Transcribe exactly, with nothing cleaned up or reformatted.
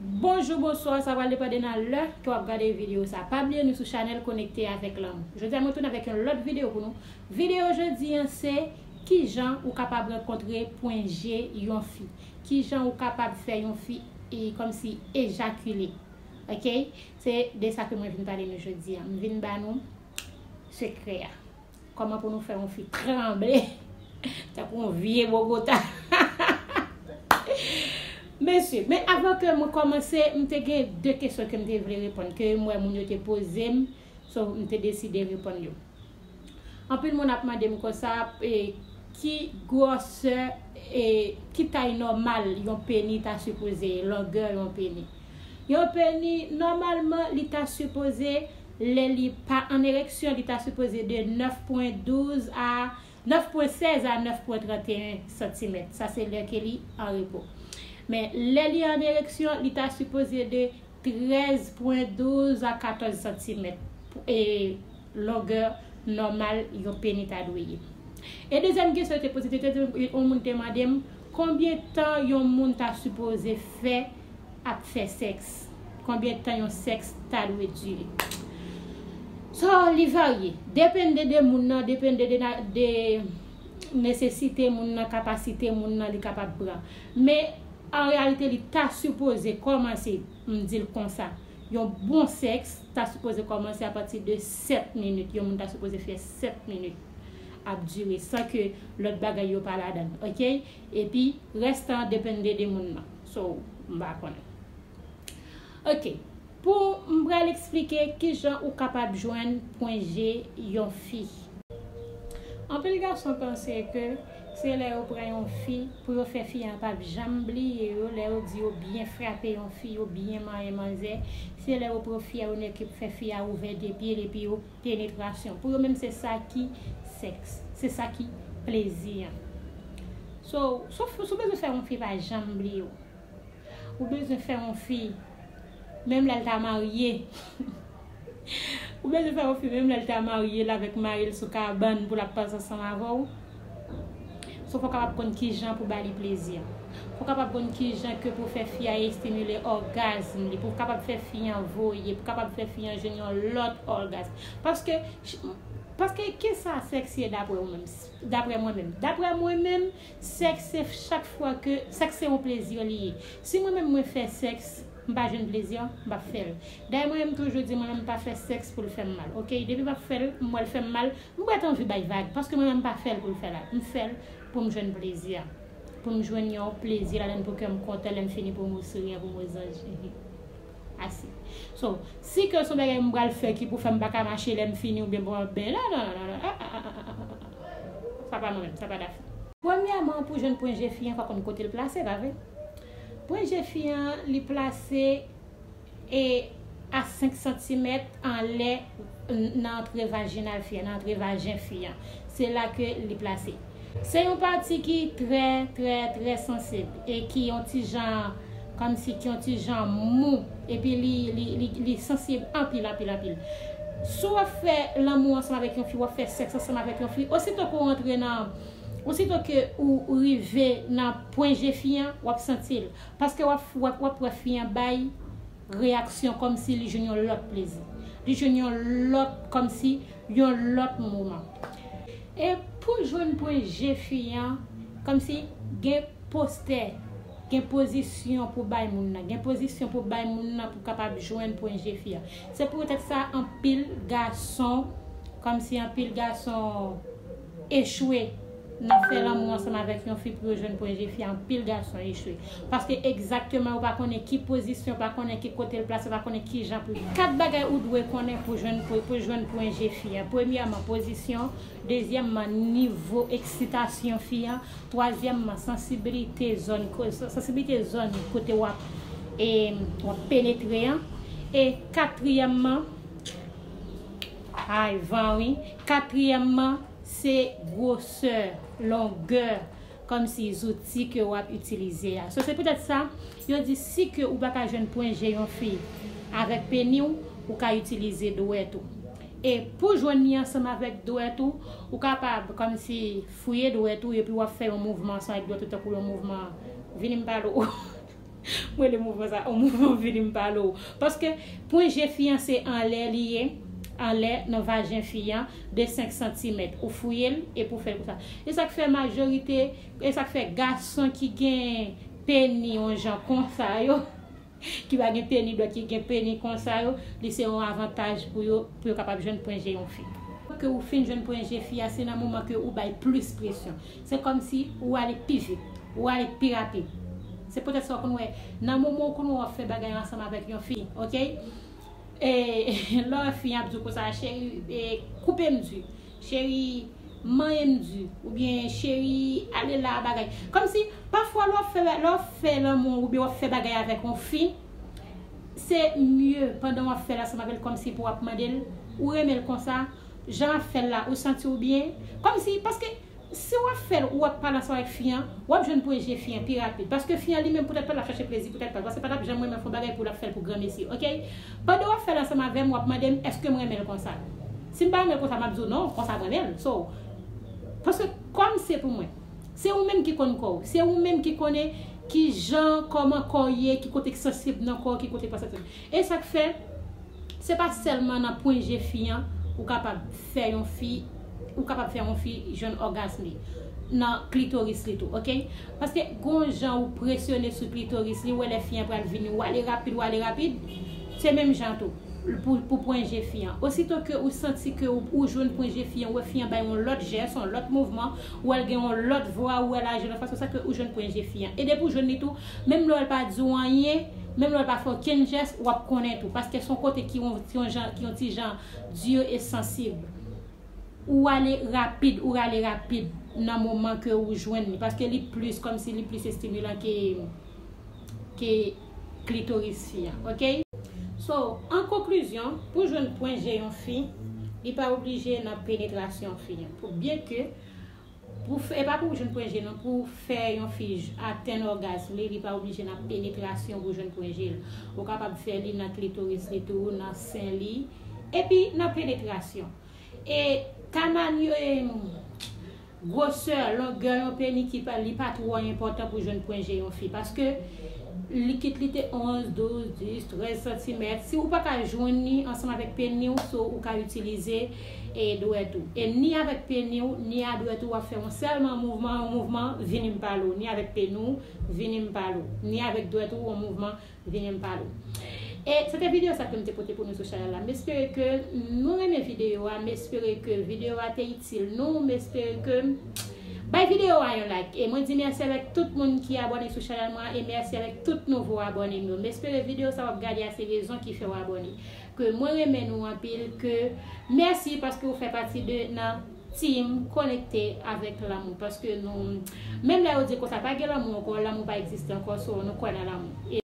Bonjou, bonswa, sa pral depann de nan lè ke w ap gade videyo sa. Pa bliye nou sou chanèl Konekte avèk Lanmou. Jodi a mwen tounen avèk yon lòt videyo pou nou. Videyo jodi an se kijan ou kapab rankontre pwen G yon fi. Kijan ou kapab fè yon fi e kòmsi ejakile. Oke? Se de sa ke mwen vin pale nou jodi a. M vin ba nou sekrè a. Kòman pou nou fè yon fi tranble tankou yon vye Bogota. Mesye, men avan ke mwen kòmanse, m te gen de kesyon ke m te vle reponn, ke m wè moun yo te poze m, so m te deside reponn yo. Anpil moun ap mande m konsa, e, ki gwosè, e, ki tay nòmal yon peni ta sipoze, longè yon peni. Yon peni, nòmalman, li ta sipoze, lè li pa an ereksyon, li ta sipoze de nèf pwen douz a, nèf pwen sèz a nèf pwen trannteyen santimèt. Sa se lè ke li an repo. Men, lè li an ereksyon, li ta sipoze de trèz pwen douz a katòz santimèt, e, longè nòmal yon peni ta dwe ye. E dezyèm kesyon yo te poze, te, te, yon moun te mande m, konbyen tan yon moun ta sipoze fè ap fè sèks? Konbyen tan yon sèks ta dwe dire? So, li varye. Depende de moun nan, depende de, na- de nesesite moun nan, kapasite moun nan, li kapab pran. Men, an reyalite, li ta sipoze kòmanse, m di l konsa, yon bon sèks ta sipoze kòmanse apati de sèt minit. Yon moun ta sipoze fè sèt minit ap dire san ke lòt bagay yo pa ladan l, oke? Epi, rès tan an depende de moun nan. So, m pa konnen. Oke, pou m pral eksplike kijan ou kapab jwenn pwen G yon fi. Anpil gason panse ke se lè yo pran yon fi, pou yo fè fi an p ap janm bliye yo, lè yo di yo byen frape yon fi, yo byen manyen manzè, se lè yo pran fi a, yo nèk fè fi a ouvè de pye l epi yo penetrasyon. Pou yo menm se sa ki sèks, se sa ki plezi an. So, so, si w bezwen fè yon fi pa janm bliye w. Ou bezwen fè yon fi, menm lè l ta marye. Ou bezwen fè yon fi, menm lè l ta marye, l avèk mari l sou kabann pou l ap pase ansanm avè w. So, fò w kapab konn kijan pou ba li plezi. Fò w kapab konn kijan ke pou fè fi a estimile ògazm li, pou w kapab fè fi an voye, pou w kapab fè fi an jwenn yon lòt ògazm. Paske, paske kisa sèks ye daprè ou menm? Daprè mwen menm. Daprè mwen menm, sèks se chak fwa ke, sèks se yon plezi li ye. Si mwen menm mwen fè sèks, m pa jwenn plezi, m p ap fè l. Dayè mwen menm m toujou di mwen menm m pa fè sèks pou l fè m mal. Oke, depi m ap fè l, m wè l fè m mal, m pral anvi bay vag, paske mwen menm m pa fè l pou l fè la. M fè l pou m jwenn plezi. Pou m jwenn yon plezi ladan l, pou kè m kontan, lè m fini pou m osiri an, pou m ozanje. Asi. So, si ke se yon bagay m pral fè ki pou fè m pa ka mache lè m fini oubyen bon, ben, non, non, non, non, non. Ah, ah, ah, ah, ah, ah. Sa pa mwen menm, sa pa dafè. Premyèman, pou jwenn pwen G fi an, fò w konn kote l plase, pa vre? Pwen G fi an, li plase e a senk santimèt anlè n-, nan antre vajinal fi an, nan antre vajen fi an. Se la ke li plase. Se yon pati ki trè, trè, trè sansib e ki yon ti jan, kòmsi ki yon ti jan mou, epi li, li, li, li sansib anpil, anpil, anpil. Si w ap fè lanmou ansanm avèk yon fi, w ap fè sèks ansanm avèk yon fi, osito ke w antre nan, osito ke ou, ou rive nan pwen G fi an, w ap santi l. Paske w ap, w ap, w ap wè fi an bay reyaksyon kòmsi li jwenn yon lòt plezi. Li jwenn yon lòt, kòmsi yon lòt moman. E pou jwenn pwen G fi an, kòmsi gen postè, gen pozisyon pou bay moun nan, gen pozisyon pou bay moun nan pou kapab jwenn pwen G fi an. Se poutèt sa, anpil gason, kòmsi anpil gason echwe nan fè lanmou ansanm avèk yon fi pou yo jwenn pwen G fi a, anpil gason echwe. Paske egzakteman, ou pa konnen ki pozisyon, ou pa konnen ki kote l plase, ou pa konnen ki jan pou. Kat bagay ou dwe konnen pou jwenn, pou, pou jwenn pwen G fi a. Premyèman, pozisyon. Dezyèmman, nivo eksitasyon fi a. Twazyèmman, sansibilite zòn ko-, sansibilite zòn kote w ap, e, w ap penetre an. E katriyèmman, ay, van, wi. Katriyèmman, se gwosè, longè, kòmsi zouti ke w ap itilize a. So, se poutèt sa, yo di si ke ou pa ka jwenn pwen G yon fi avèk peni w, ou ka itilize dwèt ou. E pou jwenn li ansanm avèk dwèt ou, ou kapab kòmsi fouye dwèt ou epi w ap fè yon mouvman ansanm avèk dwèt ou, tankou yon mouvman, vini m pale w. Mwen le mouvman sa, yon mouvman vini m pale w. Paske pwen je fi an se anlè li ye, anlè nan vajen fi an, de senk santimèt. Ou fouye l epi w fè l konsa. E sa k fè majorite, e sa k fè gason ki gen peni yon jan konsa yo, ki pa gen peni dwèt, ki gen peni konsa yo, li se yon avantaj pou yo, pou yo kapab jwenn pwen je yon fi. Ke ou fin jwenn pwen je fi a, se nan moman ke ou bay plis presyon. Se kòmsi ou ale pi vit, ou ale pi rapid. Se poutèt sa w konn wè, nan moman w konn wè w ap fè bagay ansanm avèk yon fi, oke? E lè fi an ap di w konsa, cheri, e, koupe m di, cheri, manyen m di, oubyen cheri, ale la bagay. Kòmsi, pafwa lè w ap fè, lè w ap fè lanmou oubyen w ap fè bagay avèk yon fi, se mye pandan w ap fè l ansanm avè l, kòmsi pou w ap mande l, ou renmen l konsa, jan l ap fè l la, ou santi w byen, kòmsi, paske si w ap fè l, ou ap pale ansanm avèk fi an, w ap jwenn pwen je fi an pi rapid. Paske fi an li menm poutèt pa l ap chache plezi, poutèt pa l, paske pa t ap janm renmen fè yon bagay pou l ap fè l pou granmesi, oke? Pandan w ap fè l ansanm avè m, w ap mande m, èske m renmen l konsa? Si m pa renmen l konsa, m ap di w non, konsa m renmen l. So, paske kò m se pou mwen. Se ou menm ki konn kò w. Se ou menm ki konnen ki jan, kòman kò w ye, ki kote k sansib nan kò w, ki kote k pa sansib. E sa k fè, se pa sèlman nan pwen je fi an ou kapab fè yon fi, ou kapab fè yon fi jwenn ògasm li nan klitoris li tou, oke? Paske gon jan ou presyone sou klitoris li, ou wè lè fi an pral vini, ou ale rapid, ou ale rapid, se menm jan tou pou, pou pwen je fi an. Osito ke ou santi ke ou, ou jwenn pwen je fi an, ou wè fi an bay yon lòt jès, yon lòt mouvman, ou wè l gen yon lòt vwa, ou wè l aji lòt fason, sa ke ou jwenn pwen je fi an. E depi ou jwenn li tou, menm lè w pa di w anyen, menm lè w pa fè okenn jès, w ap konnen tou. Paske se yon kote ki yon, ki yon jan, ki yon ti jan di e sansib. Ou ale rapid, ou rale rapid nan moman ke ou jwenn li. Paske li plis, kòmsi li plis estimilan ke, ke klitoris fi an, oke? So, an konklizyon, pou jwenn pwen je yon fi, li pa oblije nan penetrasyon fi an. Pou, byen ke, pou fè, e pa pou jwenn pwen je non, pou fè yon fi j-, atenn ògasm li, li pa oblije nan penetrasyon pou jwenn pwen je l. Ou kapab fè li nan klitoris li tou, nan sen li, epi nan penetrasyon. E kanal yo, e, gwosè, longè yon peni ki pa, li pa twò enpòtan pou jwenn pwen je yon fi. Paske li kit li te onz, douz, dis, trèz santimèt. Si ou pa ka jwenn li ansanm avèk peni w, so ou ka itilize, e, dwèt ou. E ni avèk peni w, ni a dwèt ou, w ap fè yon sèlman mouvman, yon mouvman, vini m pale w. Ni avèk peni w, vini m pale w. Ni avèk dwèt ou, yon mouvman, vini m pale w. E se te videyo sa ke m te pote pou nou sou chanèl la. M espere ke nou renmen videyo a. M espere ke videyo a te itil nou. M espere ke bay videyo a yon like. E mwen di mèsi avèk tout moun ki abòne sou chanèl mwen an. E mèsi avèk tout nouvo abòne m yo. M espere videyo sa w ap gade a se rezon ki fè w abòne. Ke mwen renmen nou anpil. Ke mèsi paske w fè pati de nan team konekte avèk lanmou. Paske nou, menm lè yo di konsa, pa gen lanmou ankò, lanmou pa egziste ankò, so nou kwè nan lanmou. E